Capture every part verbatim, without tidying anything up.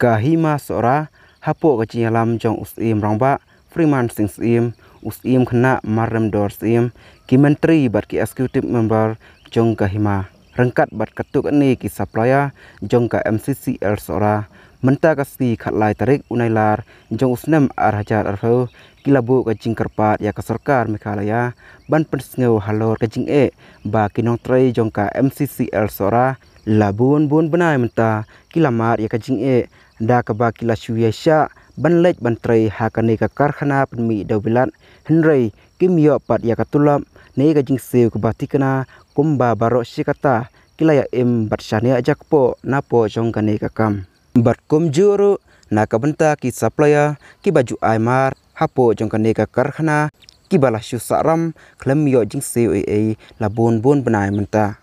Ka Hima Sohra, hapoh ka jingïalam jong u Syiem Rangbah Freeman Singh Syiem, u Syiem Khynnah Marrymdor Syiem, ki Myntri bad ki Executive Member jong ka Hima, ryngkat bad katto katne ki supplier jong ka M C C L Sohra, mynta ka sngi khatlai tarik u Nailar jong u snem ar hajar arphew, ki la buh ka jingkyrpad ïa ka sorkar Meghalaya ban pynsngew halor ka jingeh ba ki nongtrei jong ka M C C L Sohra la bun bun bnai mynta ki la mad ïa ka jingeh da kaba ki la shu ïaishah ban leit ban trei ha kane ka karkhana pynmih dewbilat, hynrei kim ïoh pat ïa ka tulop ne ka jingsiew kaba thikna kumba baroh shi katta ki la ïa im bad shaniah jakpoh napoh jong kane ka kam. Bad kumjuh ruh na ka bynta ki supplier kiba ju ai mar hapoh jong kane ka karkhana, kiba la shu sahram khlem ïoh jingsiew ei ei la bun bun bnai mynta.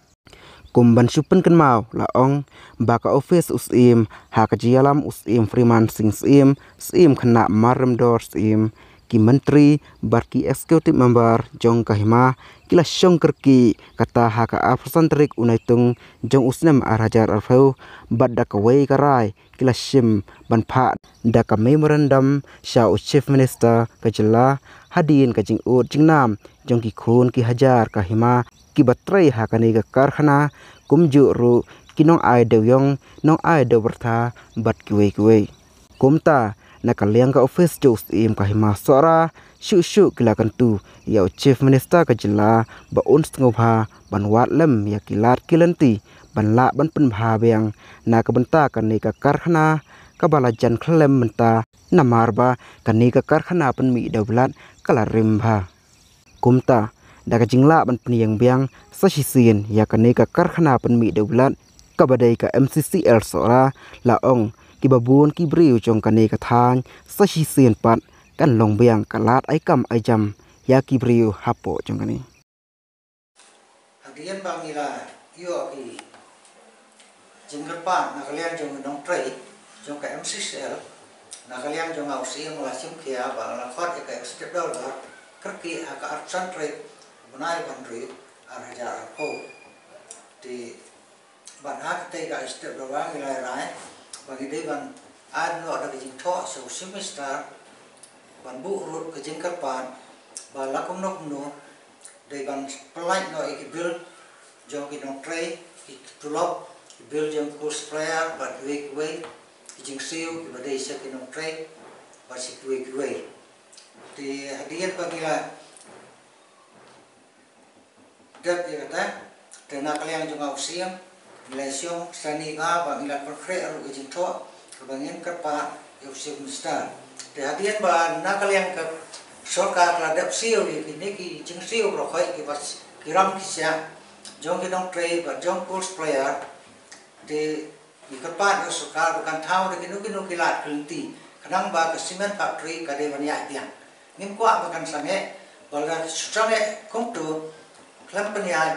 Kum ban shu pynkynmaw, la ong ba ka office u Syiem ha ka jingïalam u Syiem Freeman Singh Syiem, Syiem Khynnah Marrymdor Syiem, ki Myntri bad ki Executive Member jong ka Hima ki la shong kyrkieh kata ha ka arphew san tarik u Naitung jong u snem ar hajar arphew, bad da kawei ka rai ki la shim ban phah da ka memorandum sha u Chief Minister ka jylla, hadien ka jingud jingnam jong ki khun ki hajar ka Hima kiba trei ha kane ka karkhana, kumjuh ruh ki nongai dewïong, nongai dewbyrtha bad kiwei kiwei. Kumta, na ka liang ka office jong u Syiem ka Hima Sohra, shuh shuh ki la kyntu ïa u Chief Minister ka jylla ba un sngewbha ban wad lem ïa ki lad ki lynti ban lah ban pynbha biang na ka bynta kane ka karkhana kaba la jan khlem mynta, namar ba kane ka karkhana pynmih dewbilat ka la rim bha. Kumta, da ka jinglah ban pynïeng biang sa shisien ïa kane ka karkhana pynmih dewbilat kaba dei ka M C C L Sohra, la ong kiba bun ki briew jong kane ka thaiñ sa shisien pat kan long biang ka lad ai kam ai jam ïa ki briew hapoh jong kane. Hadien ba ngi la ïoh ki jingkyrpad na ka liang jong ki nongtrei jong ka M C C L, na ka liang jong nga u Syiem la shim khia ba la khot ïa ka Executive Dorbar kyrkieh ha ka arphew san tarik u bnai ba hynriew ar hajar arphew. Te bad ha katei ka Executive Dorbar ngi la rai ba ngi dei ban ai noh da ka jingthoh sha u Chief Minister ban buh ruh ka jingkyrpad ba la kumno kumno dei ban pynlait noh ïa ki bill jong ki nongtrei, ki tulop, ki bill jong ki coal supplier bad kiwei kiwei, ki jingsiew kiba dei sha ki nongtrei bad sha kiwei kiwei. Te hadien ba ngi la dep ïa kata, te na ka liang jong nga u Syiem ngi la shong sani nga ba ngi la pynkhreh ruh ka jingthoh kaba ngin kyrpad ïa u Chief Minister. Te hadien ba na ka liang ka sorkar ka la dep siew ïa kine ki jingsiew baroh khoit kiba ki ram ki siah jong ki nongtrei bad jong coal supplier, te ngi kyrpad ïa u sorkar ba kan thaw da kino kino ki lad ki lynti khnang ba ka cement factory ka dei ban ïaid biang. Ngim kwah ba kan sangeh, ba lada sangeh kumto khlem pynïaid,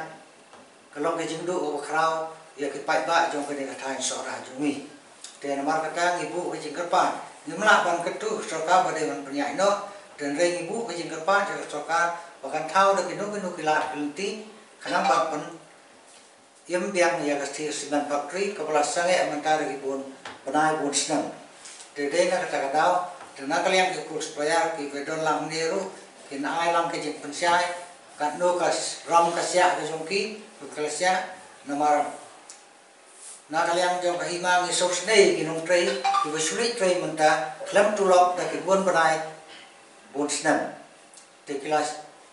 ka long ka jingduh kaba khraw ïa ki paidbah jong kane ka thaiñ Sohra jong ngi. Te namar kata ngi buh ka jingkyrpad, ngim lah ban kyntu sorkar ba dei ban pynïaid noh, te hynrei ngi buh ka jingkyrpad ïa ka sorkar ba kan thaw da kino kino ki lad ki lynti khnang ba kan pyn im biang ïa ka steel cement factory kaba la sangeh mynta da ki bun bnai bun snem. Te dei na kata ka daw, te na ka liang ki coal supplier kiba don lang hangne ruh kin ai lang ka jingpynshai katno ka ram ka siah ka jong ki, ka la siah, namar na ka liang jong ka Hima ngi sngewsynei ki nongtrei kiba shu leit trei mynta khlem tulop da ki bun bnai bun snem. Te ki la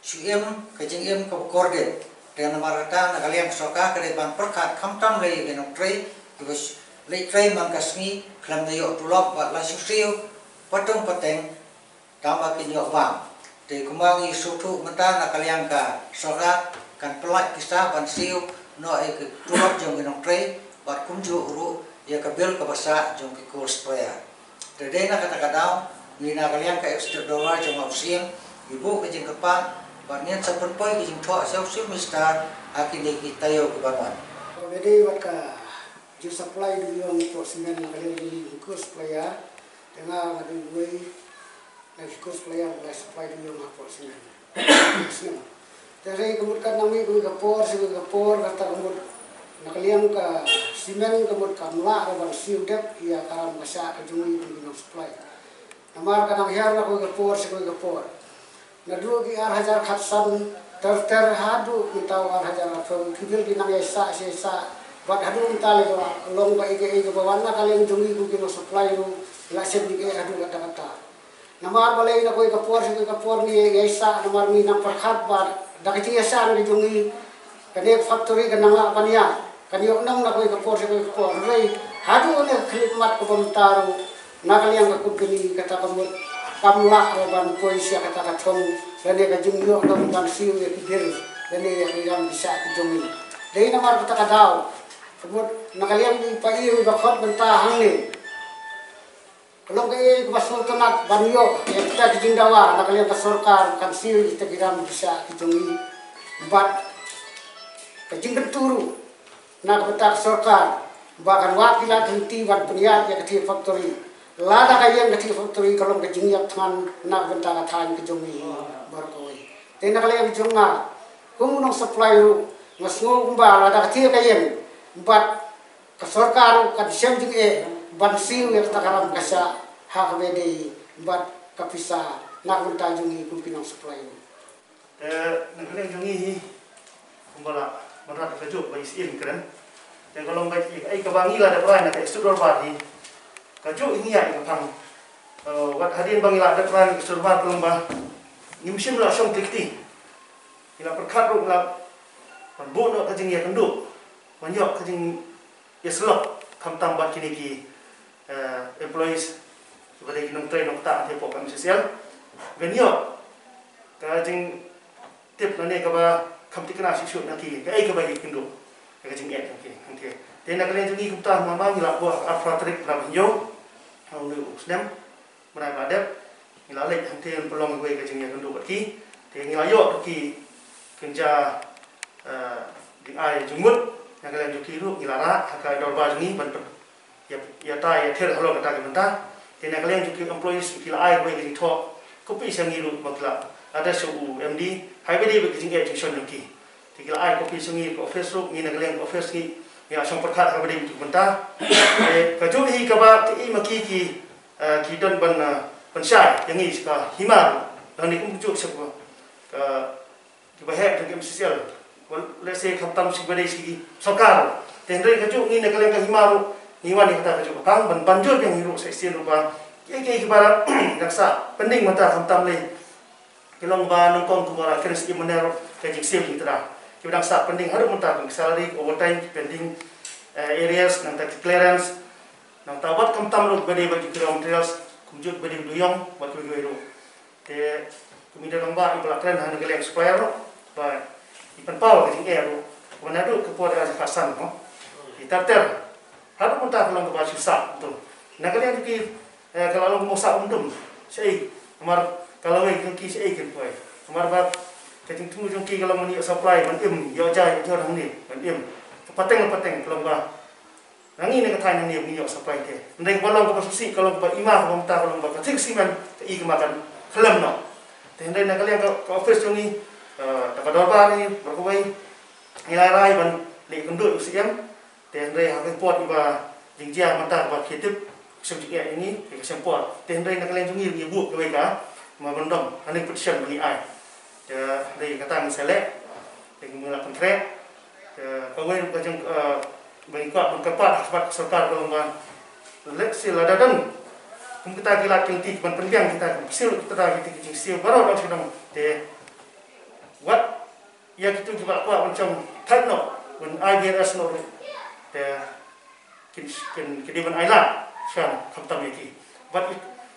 shu im ka jingim kaba kordit. Te namar kata na ka liang sorkar ka dei ban pyrkhat khamtam lei ïa ki nongtrei kiba leit trei man ka sngi khlem da ïoh tulop bad la shu siew pateng pateng tang ba kin ïoh bam. Te kumba ngi sngewthuh mynta na ka liang ka sorkar kan pynlait pisa ban siew noh ïa ki tulop jong ki nongtrei bad kumjuh ruh ïa ka bill kaba sah jong ki coal supplier. Te dei na kata ka daw, ngi na ka liang ka Executive Dorbar jong nga u Syiem ngi buh ka jingkyrpad bad ngin sa pynpoi ka jingthoh sha u Chief Minister ha kine ki taïew kiban wan. Ka dei wat ka jingsupply dewïong hapoh cement na ka liang jong ki coal supplier, te nga nga dei uwei na ki coal supplier ba la supply dewïong hapoh cement. Te hynrei ka mut ka nang mih kawei ka por sha kawei ka por, kata ka mut Na ka liang ka simen ka mut kam lah ruh ban siew dep ïa ka ram ka shah ka jong ngi kum ki nong supply. Namar ka nang hiar na kawei ka por sha kawei ka por. Naduh ki ar hajar khatsan ter ter haduh mynta u ar hajar arphew ki bill ki nang ïaisah ïaisah. Bad haduh mynta lei ka long ba ïa kaei kaba wan na ka liang jong ngi kum ki nong supply ruh la shem jingeh haduh katta katta. Namar balei na kawei ka por sha kawei ka por ngi ïaisah namar ngi nang pyrkhat ba da ka jingïaisah na ka jong ngi kane ka factory kan nang lah ban ïa kan ïoh nong na kawei ka por sha kawei ka por. Hynrei haduh kane ka khyllipmat kaba mynta ruh na ka liang ka company kata ka mut kam lah ruh ban poi sha kata ka thong lane ka jingïoh nong ban siew ïa ki bill lane ïa ki ram ki shah ki jong ngi. Dei namar kata ka daw ka mut na ka liang i pa i ba khot mynta hangne. Ka long kaei kaba sngewtynnat ban ïoh ïa kita ki jingdawa na ka liang ka sorkar kan siew ïa kita ki ram ki shah ki jong ngi. Bad ka jingkyntu ruh na ka bynta ka sorkar ba kan wad ki lad ki lynti ban pynïaid ïa ka factory. Lada ka ïeng ka factory ka long ka jingïap thngan na ka bynta ka thaiñ ka jong ngi baroh kawei. Te na ka liang ka jong nga kum u nong supply ruh nga sngew kumba lada ka ïeng bad ka sorkar ruh kan shem jingeh ban siew ïa kata ka ram ka shah ha kaba dei bad ka pisa na ka bynta jong ngi kum ki nong supply ruh. Te na ka liang jong ngi hi kumba la ban rat ka juk ba i siem kren. Te ka long ba i ai kaba ngi la dep rai na ka Institute Dorbar hi ka juk hi ngi ïa ka phang. Eh, wat hadien ba ngi la dep rai na ka Institute Dorbar ka long ba ngim shym la shong kti kti. Ngi la pyrkhat ruh ngi la ban buh noh ka jingïakynduh ban ïoh ka jing ïa syllok khamtam bad kine ki, eh, employees kiba dei ki nongtrei nongktah hangtei hapoh ka M C C L. Ban ïoh ka jingtip lane kaba kham thikna shuh shuh na ki kaei kaba ki kynduh ïa ka jingeh jong ki hangtei. Te na ka liang jong ngi kumta ma ma ngi la buh arphew tarik bnai ba hynñiew ha une u snem. Bnai ba dep ngi la leit hangtei ban pynlong iwei ka jingïakynduh bad ki. Te ngi la ïoh ki kynja, eh, jingai jingmut na ka liang jong ki ruh ngi la rah ha ka dorbar jong ngi ban pyn ïa, ïa ta ïa ther halor kata ka bynta. Te na ka liang jong ki employees ki la ai iwei ka jingthoh copy sha ngi ruh ba ki la address sha u M D ha iwei de iwei ka jingeh jingshon jong ki. Te ki la ai copy sha ngi ka office ruh ngi na ka liang ka office ngi ngi la shong pyrkhat ha iwei de iwei ka bynta. Te ka juk hi kaba ki i ma ki ki eh, ki don ban, eh, ban shai ïa ngi sha ka hima ruh. Lane kum ka juk sha ka, ka, kiba heh jong ka M C C L. Well, let's say khamtam sha kiba dei sha ki sorkar ruh. Te hynrei ka juk ngi na ka liang ka hima ruh ngi wan ïa kata ka juk ka phang ban, ban jur biang hi ruh sa shisien ruh ba kiei kiei kiba dang sah pending mynta khamtam lei. Ki long ba nyngkong kumba la kren sha i mynne ruh ka jingsiew jingthrang. Kiba dang sah pending haduh mynta kum ki salary, ki overtime, ki pending, eh, arrears, nangta ki clearance. Nangta bad khamtam ruh ba dei bad ki raw materials, kumjuh ba dei ki duyong bad kiwei kiwei ruh. Te kum i dei long ba i ba la kren ha na ka liang supplier ruh ba i pynpaw ka jingeh ruh. Ba naduh ka por ka jingphasan mo. I ter ter. Haduh mynta ka long kaba shisha tu. Na ka liang ki, eh, ka la long kaba sah um dum. Shaei, namar ka lawei jong ki shaei kin poi. Namar ba ka jingthmu jong ki ka long ban ïoh supply, ban im, ïoh ja, ïoh jor hangne, ban im. Ka pateng, ka pateng, ka long ba. Na ngi ne ka thaiñ hangne, ngi ïoh supply te. Hynrei kaba long kaba shisha, ka long kaba ima, kaba mynta, ka long ba ka thik simen, ka i kaba kan khlem noh. Te hynrei na ka liang ka, ka office jong ngi, eh, da ka dorbar ngi, baroh kawei, ngi la rai ban leh kynduh u C M, Te hynrei ha ka por iba jingjia mynta ba ki tip ka shem jingeh ïa ngi, ka shem por. Te hynrei na ka liang jong ngi ngi buh kawei ka memorandum, ka petition ba ngi ai. Te hynrei kata ngi sa leh, te ngi la pyntrei. Te kawei ruh ka jing, eh, ba ngi kwah ban kyrpad ha khmat ka sorkar ka long ba leh shisha lada don kum kita ki lad ki lynti ban pynbiang kita, ki siew kita ki jingsiew baroh don sha dong. Te wat ïa kitu kiba kwah ban shong thait noh ban I B R S noh ruh. Te kin, kin, kin dei ban ai lad shuwa khamtam ïa ki. Bad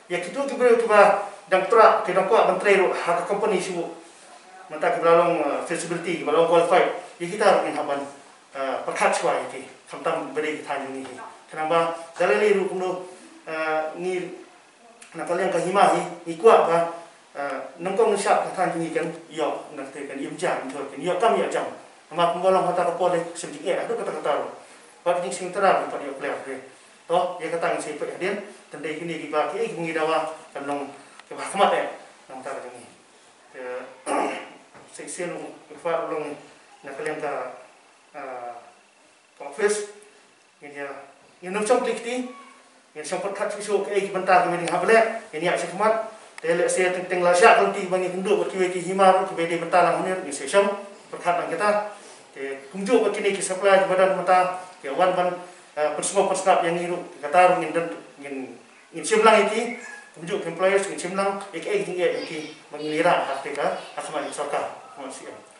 ïa kitu ki briew kiba dang trah, ki dang kwah ban trei ruh ha ka company shuh. Mynta kiba la long, eh, feasibility, kiba la long qualified. Ïa kita ruh ngin hap ban, eh, pyrkhat shuwa ïa ki. Khamtam ba dei ki thaiñ jong ngi hi. Khnang ba da lei lei ruh kumno, eh, ngi na ka liang ka hima hi, ngi kwah ba, eh, nyngkong nyngshap ka thaiñ jong ngi kan ïoh, na ka te kan im ja, kan ïoh, kan ïoh kam ïoh jam. Namar kumba long hata ka por dei, shem jingeh, haduh katta katta ruh. Bad jingsngewtynnat ruh, bad ïoh clear dei. To, ïa kata ngi sa peit hadien, te dei kine kiba, kiei ki ngi dawa, kan long, kiba khmat eh, nangta ka jong ngi. Te, sa shisien ruh, kiba long, na ka liang ka, eh, office. Ngin ïa, ngin nym shong klik ti, ngin shong pyrkhat shuh shuh kaei ki bynta kiba dang hap leh, ngin ïa shim khmat. Te lehse teng teng la shah ka lynti ba ngin kynduh bad kiwei ki hima ruh kiba dei bynta lang hangne, ngin sa shong pyrkhat lang kita. Te kumjuh bad kine ki supplier kiba don mynta ki wan ban, eh, pynsngew pynsngap ïa ngi ruh, kata ruh ngin don, ngin, ngin shim lang ïa ki. Kumjuh ki employers ngin shim lang ïa kaei ki jingeh ïa ki ba ngin ïarap ha kata ka, ha khmat ïa ka sorkar, ha khmat C M.